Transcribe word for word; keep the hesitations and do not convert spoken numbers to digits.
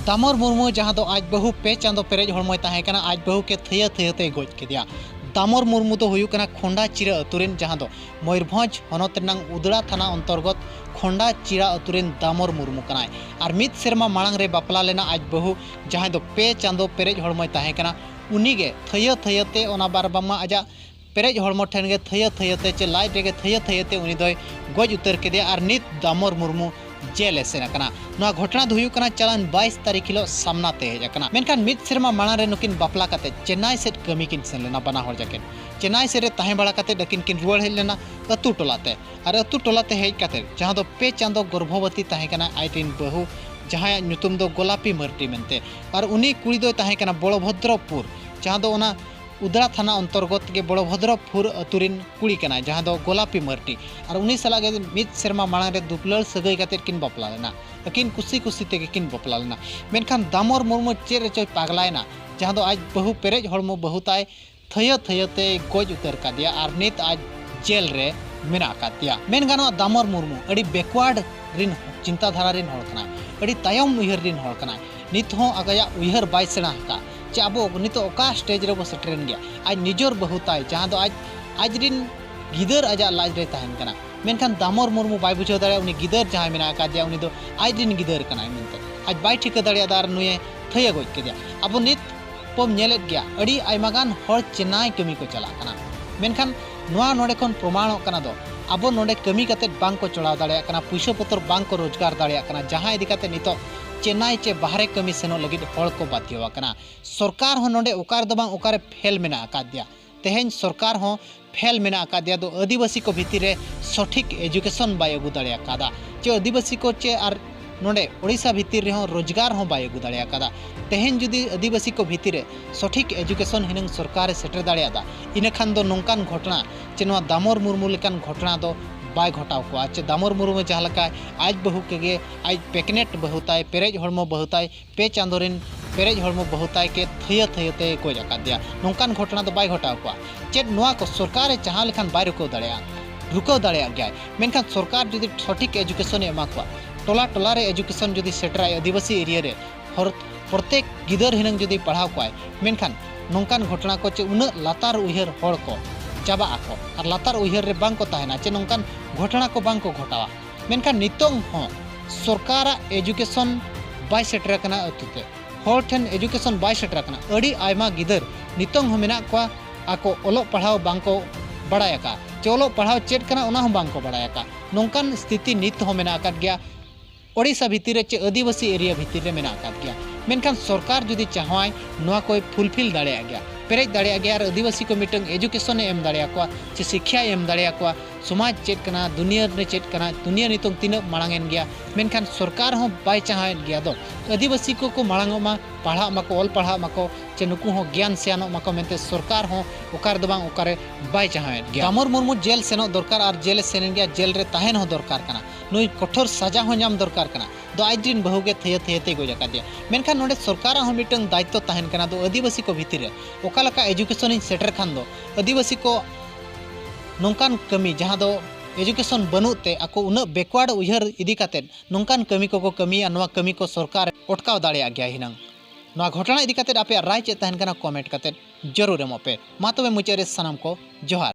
ᱫᱟᱢᱚᱨ ᱢᱩᱨᱢᱩ, ᱡᱟᱦᱟᱸ ᱫᱚ ᱟᱡ ᱵᱟᱹᱦᱩ ᱯᱮ ᱪᱟᱸᱫᱚ ᱯᱮᱨᱮᱡ ᱦᱚᱲᱢᱚᱭ ᱛᱟᱦᱮᱸ ᱠᱟᱱᱟ, ᱟᱡ ᱵᱟᱹᱦᱩ ᱜᱮ ᱛᱷᱟᱹᱭᱟᱹ ᱛᱷᱟᱹᱭᱟᱹ ᱛᱮᱭ ᱜᱚᱡ ᱠᱮᱫᱮᱭᱟ᱾ ᱫᱟᱢᱚᱨ ᱢᱩᱨᱢᱩ ᱫᱚ ᱦᱩᱭᱩᱜ ᱠᱟᱱᱟ ᱠᱷᱚᱸᱰᱟ ᱪᱤᱨᱟᱹ ᱟᱹᱛᱩ ᱨᱮᱱ, ᱡᱟᱦᱟᱸ ᱫᱚ ᱢᱚᱭᱩᱨᱵᱷᱚᱸᱡᱽ ᱦᱚᱱᱚᱛ ᱨᱮᱱᱟᱝ ᱩᱫᱽᱲᱟ ᱛᱷᱟᱱᱟ ᱚᱱᱛᱚᱨᱜᱚᱛ ᱠᱷᱚᱸᱰᱟ ᱪᱤᱨᱟ ᱟᱹᱛᱩ ᱨᱮᱱ ᱫᱟᱢᱚᱨ ᱢᱩᱨᱢᱩ ᱠᱟᱱᱟᱭ᱾ ᱟᱨ ᱢᱤᱫ ᱥᱮᱨᱢᱟ ᱢᱟᱲᱟᱝ ᱨᱮ ᱵᱟᱯᱞᱟ ᱞᱮᱱᱟ ᱟᱡ ᱵᱟᱹᱦᱩ, ᱡᱟᱦᱟᱸᱭ ᱫᱚ ᱯᱮ ᱪᱟᱸᱫᱚ ᱯᱮᱨᱮᱡ ᱦᱚᱲᱢᱚᱭ ᱛᱟᱦᱮᱸ ᱠᱟᱱᱟ᱾ ᱩᱱᱤ ᱜᱮ ᱛᱷᱟᱹᱭᱟᱹ ᱛᱷᱟᱹᱭᱟᱹ ᱛᱮ, ᱚᱱᱟ ᱵᱟᱨ ᱵᱟᱝᱢᱟ ᱟᱡᱟᱜ ᱯᱮᱨᱮᱡ ᱦᱚᱲᱢᱚ ᱴᱷᱮᱱ ᱜᱮ ᱛᱷᱟᱹᱭᱟᱹ ᱛᱷᱟᱹᱭᱟᱹ ᱛᱮ ᱪᱮ ᱞᱟᱡ ᱨᱮᱜᱮ ᱛᱷᱟᱹᱭᱟᱹ ᱛᱷᱟᱹᱭᱟᱹ ᱛᱮ ᱩᱱᱤ ᱫᱚᱭ ᱜᱚᱡ ᱩᱛᱟᱹᱨ ᱠᱮᱫᱮᱭᱟ᱾ ᱟᱨ ᱱᱤᱛ ᱫᱟᱢᱚᱨ ᱢᱩᱨᱢᱩ ᱡᱮᱞ ᱮ ᱥᱮᱱ ᱟᱠᱟᱱᱟ᱾ ᱱᱚᱣᱟ ᱜᱷᱚᱴᱚᱱᱟ ᱫᱚ ᱦᱩᱭᱩᱜ ᱠᱟᱱᱟ ᱪᱟᱞᱟᱣᱮᱱ ᱵᱟᱭᱤᱥ ᱛᱟᱹᱨᱤᱠᱷ ᱦᱤᱞᱳᱜ ᱥᱟᱢᱱᱟ ᱛᱮ ᱦᱮᱡ ᱟᱠᱟᱱᱟ᱾ ᱢᱮᱱᱠᱷᱟᱱ ᱢᱤᱫ ᱥᱮᱨᱢᱟ ᱢᱟᱲᱟᱝ ᱨᱮ ᱱᱩᱠᱤᱱ ᱵᱟᱯᱞᱟ ᱠᱟᱛᱮ ᱪᱮᱱᱱᱟᱭ ᱥᱮᱫ ᱠᱟᱹᱢᱤ ᱠᱤᱱ ᱥᱮᱱ ᱞᱮᱱᱟ ᱵᱟᱱᱟ ᱦᱚᱲ ᱡᱟᱹᱠᱤᱱ᱾ ᱪᱮᱱᱱᱟᱭ ᱥᱮᱫ ᱨᱮ ᱛᱟᱦᱮᱸ ᱵᱟᱲᱟ ᱠᱟᱛᱮ ᱟᱹᱠᱤᱱ ᱠᱤᱱ ᱨᱩᱣᱟᱹᱲ ᱦᱮᱡ ᱞᱮᱱᱟ ᱟᱹᱛᱩ ᱴᱚᱞᱟ ᱛᱮ᱾ ᱟᱨ ᱟᱹᱛᱩ ᱴᱚᱞᱟ ᱛᱮ ᱦᱮᱡ ᱠᱟᱛᱮ, ᱡᱟᱦᱟᱸ ᱫᱚ ᱯᱮ ᱪᱟᱸᱫᱚ ᱜᱚᱨᱵᱷᱚᱵᱚᱛᱤ ᱛᱟᱦᱮᱸ ᱠᱟᱱᱟ ᱟᱡ ᱨᱮᱱ ᱵᱟᱹᱦᱩ, ᱡᱟᱦᱟᱸᱭᱟᱜ ᱧᱩᱛᱩᱢ ᱫᱚ ᱜᱳᱞᱟᱯᱤ ᱢᱟᱨᱰᱤ ᱢᱮᱱᱛᱮ, ᱟᱨ ᱩᱱᱤ ᱠᱩᱲᱤ ᱫᱚᱭ ᱛᱟᱦᱮᱸ ᱠᱟᱱᱟ ᱵᱚᱲᱚᱵᱷᱚᱫᱨᱚᱯᱩᱨ, ᱡᱟᱦᱟᱸ ᱫᱚ ᱚᱱᱟ ᱩᱫᱽᱲᱟ ᱛᱷᱟᱱᱟ ᱚᱱᱛᱚᱨᱜᱚᱛ ᱜᱮ ᱵᱚᱲᱚᱵᱷᱚᱫᱨᱚᱯᱩᱨ ᱟᱹᱛᱩ ᱨᱮᱱ ᱠᱩᱲᱤ ᱠᱟᱱᱟᱭ, ᱡᱟᱦᱟᱸ ᱫᱚ ᱜᱳᱞᱟᱯᱤ ᱢᱟᱨᱰᱤ᱾ ᱟᱨ ᱩᱱᱤ ᱥᱟᱞᱟᱜ ᱜᱮ ᱢᱤᱫ ᱥᱮᱨᱢᱟ ᱢᱟᱲᱟᱝ ᱨᱮ ᱫᱩᱯᱞᱟᱹᱲ ᱥᱟᱹᱜᱟᱹᱭ ᱠᱟᱛᱮ ᱠᱤᱱ ᱵᱟᱯᱞᱟ ᱞᱮᱱᱟ᱾ ᱟᱹᱠᱤᱱ ᱠᱩᱥᱤ ᱠᱩᱥᱤ ᱛᱮᱜᱮ ᱠᱤᱱ ᱵᱟᱯᱞᱟ ᱞᱮᱱᱟ᱾ ᱢᱮᱱᱠᱷᱟᱱ ᱫᱟᱢᱚᱨ ᱢᱩᱨᱢᱩ ᱪᱮᱫ ᱨᱮᱪᱚᱭ ᱯᱟᱜᱽᱞᱟᱭᱮᱱᱟ, ᱡᱟᱦᱟᱸ ᱫᱚ ᱟᱡ ᱵᱟᱹᱦᱩ ᱯᱮᱨᱮᱡ ᱦᱚᱲᱢᱚ ᱵᱟᱹᱦᱩ ᱛᱟᱭ ᱛᱷᱟᱹᱭᱟᱹ ᱛᱷᱟᱹᱭᱟᱹ ᱛᱮᱭ ᱜᱚᱡ ᱩᱛᱟᱹᱨ ᱠᱟᱫᱮᱭᱟ ᱟᱨ ᱱᱤᱛ ᱟᱡ ᱡᱮᱞ ᱨᱮ ᱢᱮᱱᱟᱜ ᱟᱠᱟᱫᱮᱭᱟ᱾ ᱢᱮᱱ ᱜᱟᱱᱚᱜᱼᱟ, ᱫᱟᱢᱚᱨ ᱢᱩᱨᱢᱩ ᱟᱹᱰᱤ backward ᱨᱤᱱ ᱪᱤᱱᱛᱟᱹ ᱫᱷᱟᱨᱟ ᱨᱤᱱ ᱦᱚᱲ ᱠᱟᱱᱟᱭ, ᱟᱹᱰᱤ ᱛᱟᱭᱚᱢ ᱩᱭᱦᱟᱹᱨ ᱨᱤᱱ ᱦᱚᱲ ᱠᱟᱱᱟᱭ᱾ ᱱᱤᱛ ᱦᱚᱸ ᱟᱡᱟᱜ ᱩᱭᱦᱟᱹᱨ ᱵᱟᱭ ᱥᱮᱬᱟ ᱟᱠᱟᱫ ᱪᱮ ᱟᱵᱚ ᱱᱤᱛᱚᱜ ᱚᱠᱟ stage ᱨᱮᱵᱚ ᱥᱮᱴᱮᱨᱮᱱ ᱜᱮᱭᱟ᱾ ᱟᱡ ᱱᱤᱡᱚᱨ ᱵᱟᱹᱦᱩ ᱛᱟᱭ, ᱡᱟᱦᱟᱸ ᱫᱚ ᱟᱡ, ᱟᱡ ᱨᱤᱱ ᱜᱤᱫᱟᱹᱨ ᱟᱡᱟᱜ ᱞᱟᱡ ᱨᱮ ᱛᱟᱦᱮᱱ ᱠᱟᱱᱟ, ᱢᱮᱱᱠᱷᱟᱱ ᱫᱟᱢᱚᱨ ᱢᱩᱨᱢᱩ ᱵᱟᱭ ᱵᱩᱡᱷᱟᱹᱣ ᱫᱟᱲᱮᱭᱟᱜᱼᱟ ᱩᱱᱤ ᱜᱤᱫᱟᱹᱨ ᱡᱟᱦᱟᱸᱭ ᱢᱮᱱᱟᱜ ᱟᱠᱟᱫᱮᱭᱟ ᱩᱱᱤ ᱫᱚ ᱟᱡ ᱨᱤᱱ ᱜᱤᱫᱟᱹᱨ ᱠᱟᱱᱟᱭ ᱢᱮᱱᱛᱮ᱾ ᱟᱡ ᱵᱟᱭ ᱴᱷᱤᱠᱟᱹ ᱫᱟᱲᱮᱭᱟᱫᱟ ᱟᱨ ᱱᱩᱭᱮ ᱛᱷᱟᱹᱭᱟᱹ ᱜᱚᱡ ᱠᱮᱫᱮᱭᱟ᱾ ᱟᱵᱚ ᱱᱤᱛ ᱵᱚᱱ ᱧᱮᱞᱮᱫ ᱜᱮᱭᱟ, ᱟᱹᱰᱤ ᱟᱭᱢᱟ ᱜᱟᱱ ᱦᱚᱲ ᱪᱮᱱᱱᱟᱭ ᱠᱟᱹᱢᱤ ᱠᱚ ᱪᱟᱞᱟᱜ ᱠᱟᱱᱟ᱾ ᱢᱮᱱᱠᱷᱟᱱ ᱱᱚᱣᱟ ᱱᱚᱰᱮ ᱠᱷᱚᱱ ᱯᱨᱚᱢᱟᱬᱚᱜ ᱠᱟᱱᱟ ᱫᱚ, ᱟᱵᱚ ᱱᱚᱰᱮ ᱠᱟᱹᱢᱤ ᱠᱟᱛᱮᱫ ᱵᱟᱝ ᱠᱚ ᱪᱚᱲᱟᱣ ᱫᱟᱲᱮᱭᱟᱜ ᱠᱟᱱᱟ, ᱯᱩᱭᱥᱟᱹ ᱯᱚᱛᱚᱨ ᱵᱟᱝ ᱠᱚ ᱨᱳᱡᱽᱜᱟᱨ ᱫᱟᱲᱮᱭᱟᱜ ᱠᱟᱱᱟ, ᱡᱟᱦᱟᱸ ᱤᱫᱤ ᱠᱟᱛᱮᱫ ᱱᱤᱛᱚᱜ ᱪᱮᱱᱱᱟᱭ ᱪᱮ ᱵᱟᱦᱨᱮ ᱠᱟᱹᱢᱤ ᱥᱮᱱᱚᱜ ᱞᱟᱹᱜᱤᱫ ᱦᱚᱲ ᱠᱚ ᱵᱟᱫᱽᱫᱷᱚ ᱟᱠᱟᱱᱟ᱾ ᱥᱚᱨᱠᱟᱨ ᱦᱚᱸ ᱱᱚᱰᱮ ᱚᱠᱟ ᱨᱮᱫᱚ ᱵᱟᱝ ᱚᱠᱟᱨᱮ ᱯᱷᱮᱞ ᱢᱮᱱᱟᱜ ᱟᱠᱟᱫᱮᱭᱟ᱾ ᱛᱮᱦᱮᱧ ᱥᱚᱨᱠᱟᱨ ᱦᱚᱸ ᱯᱷᱮᱞ ᱢᱮᱱᱟᱜ ᱟᱠᱟᱫᱮᱭᱟ ᱫᱚ ᱟᱹᱫᱤᱵᱟᱹᱥᱤ ᱠᱚ ᱵᱷᱤᱛᱤᱨ ᱨᱮ ᱥᱚᱴᱷᱤᱠ education ᱵᱟᱭ ᱟᱹᱜᱩ ᱫᱟᱲᱮ ᱟᱠᱟᱫᱟ, ᱪᱮ ᱟᱹᱫᱤᱵᱟᱹᱥᱤ ᱠᱚ ᱪᱮ ᱟᱨ ᱱᱚᱰᱮ ᱳᱰᱤᱥᱟ ᱵᱷᱤᱛᱤᱨ ᱨᱮᱦᱚᱸ ᱨᱳᱡᱽᱜᱟᱨ ᱦᱚᱸ ᱵᱟᱭ ᱟᱹᱜᱩ ᱫᱟᱲᱮ ᱟᱠᱟᱫᱟ᱾ ᱛᱮᱦᱮᱧ ᱡᱩᱫᱤ ᱟᱹᱫᱤᱵᱟᱹᱥᱤ ᱠᱚ ᱵᱷᱤᱛᱤᱨ ᱨᱮ ᱥᱚᱴᱷᱤᱠ education ᱦᱩᱱᱟᱹᱝ ᱥᱚᱨᱠᱟᱨᱮ ᱥᱮᱴᱮᱨ ᱫᱟᱲᱮᱭᱟᱫᱟ, ᱤᱱᱟᱹᱠᱷᱟᱱ ᱫᱚ ᱱᱚᱝᱠᱟᱱ ᱜᱷᱚᱴᱚᱱᱟ ᱪᱮ ᱱᱚᱣᱟ ᱫᱟᱢᱚᱨ ᱢᱩᱨᱢᱩ ᱞᱮᱠᱟᱱ ᱜᱷᱚᱴᱚᱱᱟ ᱫᱚ ᱵᱟᱭ ᱜᱷᱚᱴᱟᱣ ᱠᱚᱜᱼᱟ᱾ ᱪᱮ ᱫᱟᱢᱚᱨ ᱢᱩᱨᱢᱩ ᱡᱟᱦᱟᱸ ᱞᱮᱠᱟ ᱟᱡ ᱵᱟᱹᱦᱩ ᱠᱮᱜᱮ, ᱟᱡ pregnant ᱵᱟᱹᱦᱩ ᱛᱟᱭ, ᱯᱮᱨᱮᱡ ᱦᱚᱲᱢᱚ ᱵᱟᱹᱦᱩ ᱛᱟᱭ, ᱯᱮ ᱪᱟᱸᱫᱚ ᱨᱮᱱ ᱯᱮᱨᱮᱡ ᱦᱚᱲᱢᱚ ᱵᱟᱹᱦᱩ ᱛᱟᱭ ᱠᱮ ᱛᱷᱟᱹᱭᱟᱹ ᱛᱷᱟᱹᱭᱟᱹ ᱛᱮᱭ ᱜᱚᱡ ᱟᱠᱟᱫᱮᱭᱟ, ᱱᱚᱝᱠᱟᱱ ᱜᱷᱚᱴᱚᱱᱟ ᱫᱚ ᱵᱟᱭ ᱜᱷᱚᱴᱟᱣ ᱠᱚᱣᱟ᱾ ᱪᱮᱫ ᱱᱚᱣᱟ ᱠᱚ ᱥᱚᱨᱠᱟᱨᱮ ᱪᱟᱦᱟᱣ ᱞᱮᱠᱷᱟᱱ ᱵᱟᱭ ᱨᱩᱠᱟᱹᱣ ᱫᱟᱲᱮᱭᱟᱜᱼᱟ? ᱨᱩᱠᱟᱹᱣ ᱫᱟᱲᱮᱭᱟᱜ ᱜᱮᱭᱟᱭ, ᱢᱮᱱᱠᱷᱟᱱ ᱥᱚᱨᱠᱟᱨ ᱡᱩᱫᱤ ᱥᱚᱴᱷᱤᱠ education ᱮ ᱮᱢᱟ ᱠᱚᱣᱟ, ᱴᱚᱞᱟ ᱴᱚᱞᱟ ᱨᱮ education ᱡᱩᱫᱤ ᱥᱮᱴᱮᱨᱟᱭ ᱟᱹᱫᱤᱵᱟᱹᱥᱤ area ᱨᱮ, ᱦᱚᱨ ᱯᱨᱚᱛᱮᱠ ᱜᱤᱫᱟᱹᱨ ᱦᱤᱱᱟᱹᱝ ᱡᱩᱫᱤ ᱯᱟᱲᱦᱟᱣ ᱠᱚᱣᱟᱭ, ᱢᱮᱱᱠᱷᱟᱱ ᱱᱚᱝᱠᱟᱱ ᱜᱷᱚᱴᱚᱱᱟ ᱠᱚ ᱪᱮ ᱩᱱᱟᱹᱜ ᱞᱟᱛᱟᱨ ᱩᱭᱦᱟᱹᱨ ᱦᱚᱲ ᱠᱚ ᱪᱟᱵᱟᱜ ᱟᱠᱚ ᱟᱨ ᱞᱟᱛᱟᱨ ᱩᱭᱦᱟᱹᱨ ᱨᱮ ᱵᱟᱝ ᱠᱚ ᱛᱟᱦᱮᱱᱟ, ᱪᱮ ᱱᱚᱝᱠᱟᱱ ᱜᱷᱚᱴᱚᱱᱟ ᱠᱚ ᱵᱟᱝ ᱠᱚ ᱜᱷᱚᱴᱟᱣᱟ᱾ ᱢᱮᱱᱠᱷᱟᱱ ᱱᱤᱛᱚᱝ ᱦᱚᱸ ᱥᱚᱨᱠᱟᱨᱟᱜ ᱮᱡᱩᱠᱮᱥᱚᱱ ᱵᱟᱭ ᱥᱮᱴᱮᱨ ᱟᱠᱟᱱᱟ ᱟᱹᱛᱩ ᱛᱮ, ᱦᱚᱲ ᱴᱷᱮᱱ ᱮᱡᱩᱠᱮᱥᱚᱱ ᱵᱟᱭ ᱥᱮᱴᱮᱨ ᱟᱠᱟᱱᱟ᱾ ᱟᱹᱰᱤ ᱟᱭᱢᱟ ᱜᱤᱫᱟᱹᱨ ᱱᱤᱛᱚᱝ ᱦᱚᱸ ᱢᱮᱱᱟᱜ ᱠᱚᱣᱟ, ᱟᱠᱚ ᱚᱞᱚᱜ ᱯᱟᱲᱦᱟᱣ ᱵᱟᱝ ᱠᱚ ᱵᱟᱲᱟᱭ ᱟᱠᱟᱫ, ᱪᱮ ᱚᱞᱚᱜ ᱯᱟᱲᱦᱟᱣ ᱪᱮᱫ ᱠᱟᱱᱟ ᱚᱱᱟ ᱦᱚᱸ ᱵᱟᱝ ᱠᱚ ᱵᱟᱲᱟᱭ ᱟᱠᱟᱫ᱾ ᱱᱚᱝᱠᱟᱱ ᱥᱛᱷᱤᱛᱤ ᱱᱤᱛ ᱦᱚᱸ ᱢᱮᱱᱟᱜ ᱟᱠᱟᱫ ᱜᱮᱭᱟ᱾ ᱳᱰᱤᱥᱟ ᱵᱷᱤᱛᱤᱨ ᱨᱮ ᱪᱮ ᱟᱹᱫᱤᱵᱟᱹᱥᱤ ᱮᱨᱤᱭᱟ ᱵᱷᱤᱛᱤᱨ ᱨᱮ ᱢᱮᱱᱟᱜ ᱟᱠᱟᱫ ᱜᱮᱭᱟ᱾ ᱢᱮᱱᱠᱷᱟᱱ ᱥᱚᱨᱠᱟᱨ ᱡᱩᱫᱤ ᱪᱟᱦᱟᱣᱟᱭ, ᱱᱚᱣᱟ ᱠᱚᱭ ᱯᱷᱩᱞᱯᱷᱤᱞ ᱫᱟᱲᱮᱭᱟᱜ ᱜᱮᱭᱟ, ᱯᱮᱨᱮᱡ ᱫᱟᱲᱮᱭᱟᱜ ᱜᱮᱭᱟ ᱟᱨ ᱟᱹᱫᱤᱵᱟᱹᱥᱤ ᱠᱚ ᱢᱤᱫᱴᱟᱝ ᱮᱡᱩᱠᱮᱥᱚᱱᱮ ᱮᱢ ᱫᱟᱲᱮᱭᱟᱠᱚᱣᱟ ᱪᱮ ᱥᱤᱠᱠᱷᱟᱭ ᱮᱢ ᱫᱟᱲᱮᱭᱟᱠᱚᱣᱟ, ᱥᱚᱢᱟᱡᱽ ᱪᱮᱫ ᱠᱟᱱᱟ, ᱫᱩᱱᱤᱭᱟᱹ ᱨᱮ ᱪᱮᱫ ᱠᱟᱱᱟ, ᱫᱩᱱᱤᱭᱟᱹ ᱱᱤᱛᱚᱝ ᱛᱤᱱᱟᱹᱜ ᱢᱟᱲᱟᱝ ᱮᱱ ᱜᱮᱭᱟ᱾ ᱢᱮᱱᱠᱷᱟᱱ ᱥᱚᱨᱠᱟᱨ ᱦᱚᱸ ᱵᱟᱭ ᱪᱟᱦᱟᱣᱮᱫ ᱜᱮᱭᱟ ᱫᱚ ᱟᱹᱫᱤᱵᱟᱹᱥᱤ ᱠᱚᱠᱚ ᱢᱟᱲᱟᱝᱚᱜ ᱢᱟ, ᱯᱟᱲᱦᱟᱜ ᱢᱟᱠᱚ, ᱚᱞ ᱯᱟᱲᱦᱟᱜ ᱢᱟᱠᱚ, ᱪᱮ ᱱᱩᱠᱩ ᱦᱚᱸ ᱜᱮᱭᱟᱱ ᱥᱮᱭᱟᱱᱚᱜ ᱢᱟᱠᱚ ᱢᱮᱱᱛᱮ ᱥᱚᱨᱠᱟᱨ ᱦᱚᱸ ᱚᱠᱟ ᱨᱮᱫᱚ ᱵᱟᱝ ᱚᱠᱟᱨᱮ ᱵᱟᱭ ᱪᱟᱦᱟᱣᱮᱫ ᱜᱮᱭᱟ᱾ ᱫᱟᱢᱚᱨ ᱢᱩᱨᱢᱩ ᱡᱮᱞ ᱥᱮᱱᱚᱜ ᱫᱚᱨᱠᱟᱨ ᱟᱨ ᱡᱮᱞᱮ ᱥᱮᱱ ᱮᱱ ᱜᱮᱭᱟ, ᱡᱮᱞ ᱨᱮ ᱛᱟᱦᱮᱱ ᱦᱚᱸ ᱫᱚᱨᱠᱟᱨ ᱠᱟᱱᱟ᱾ ᱱᱩᱭ ᱠᱚᱴᱷᱳᱨ ᱥᱟᱡᱟ ᱦᱚᱸ ᱧᱟᱢ ᱫᱚᱨᱠᱟᱨ ᱠᱟᱱᱟ᱾ ᱫᱚ ᱟᱡ ᱨᱮᱱ ᱵᱟᱹᱦᱩ ᱜᱮ ᱛᱷᱟᱹᱭᱟᱹ ᱛᱷᱟᱹᱭᱟᱹ ᱛᱮᱭ ᱜᱚᱡ ᱟᱠᱟᱫᱮᱭᱟ᱾ ᱢᱮᱱᱠᱷᱟᱱ ᱱᱚᱰᱮ ᱥᱚᱨᱠᱟᱨᱟᱜ ᱦᱚᱸ ᱢᱤᱫᱴᱟᱝ ᱫᱟᱭᱤᱛᱛᱚ ᱛᱟᱦᱮᱱ ᱠᱟᱱᱟ, ᱫᱚ ᱟᱹᱫᱤᱵᱟᱹᱥᱤ ᱠᱚ ᱵᱷᱤᱛᱤᱨ ᱨᱮ ᱚᱠᱟ ᱞᱮᱠᱟ ᱮᱡᱩᱠᱮᱥᱚᱱᱤᱧ ᱥᱮᱴᱮᱨ ᱠᱷᱟᱱ ᱫᱚ ᱟᱹᱫᱤᱵᱟᱹᱥᱤ ᱠᱚ ᱱᱚᱝᱠᱟᱱ ᱠᱟᱹᱢᱤ ᱡᱟᱦᱟᱸ ᱫᱚ ᱮᱡᱩᱠᱮᱥᱚᱱ ᱵᱟᱹᱱᱩᱜ ᱛᱮ ᱟᱠᱚ ᱩᱱᱟᱹᱜ ᱵᱮᱠᱣᱟᱨᱰ ᱩᱭᱦᱟᱹᱨ ᱤᱫᱤ ᱠᱟᱛᱮᱫ ᱱᱚᱝᱠᱟᱱ ᱠᱟᱹᱢᱤ ᱠᱚᱠᱚ ᱠᱟᱹᱢᱤᱭᱟ, ᱱᱚᱣᱟ ᱠᱟᱹᱢᱤ ᱠᱚ ᱥᱚᱨᱠᱟᱨ ᱟᱴᱠᱟᱣ ᱫᱟᱲᱮᱭᱟᱜ ᱜᱮᱭᱟ ᱦᱤᱱᱟᱹᱝ᱾ ᱱᱚᱣᱟ ᱜᱷᱚᱴᱚᱱᱟ ᱤᱫᱤ ᱠᱟᱛᱮᱫ ᱟᱯᱮᱭᱟᱜ ᱨᱟᱭ ᱪᱮᱫ ᱛᱟᱦᱮᱱ ᱠᱟᱱᱟ, ᱠᱚᱢᱮᱱᱴ ᱠᱟᱛᱮᱫ ᱡᱟᱹᱨᱩᱲ ᱮᱢᱚᱜ ᱯᱮ᱾ ᱢᱟ ᱛᱚᱵᱮ ᱢᱩᱪᱟᱹᱫ ᱨᱮ ᱥᱟᱱᱟᱢ ᱠᱚ ᱡᱚᱦᱟᱨ᱾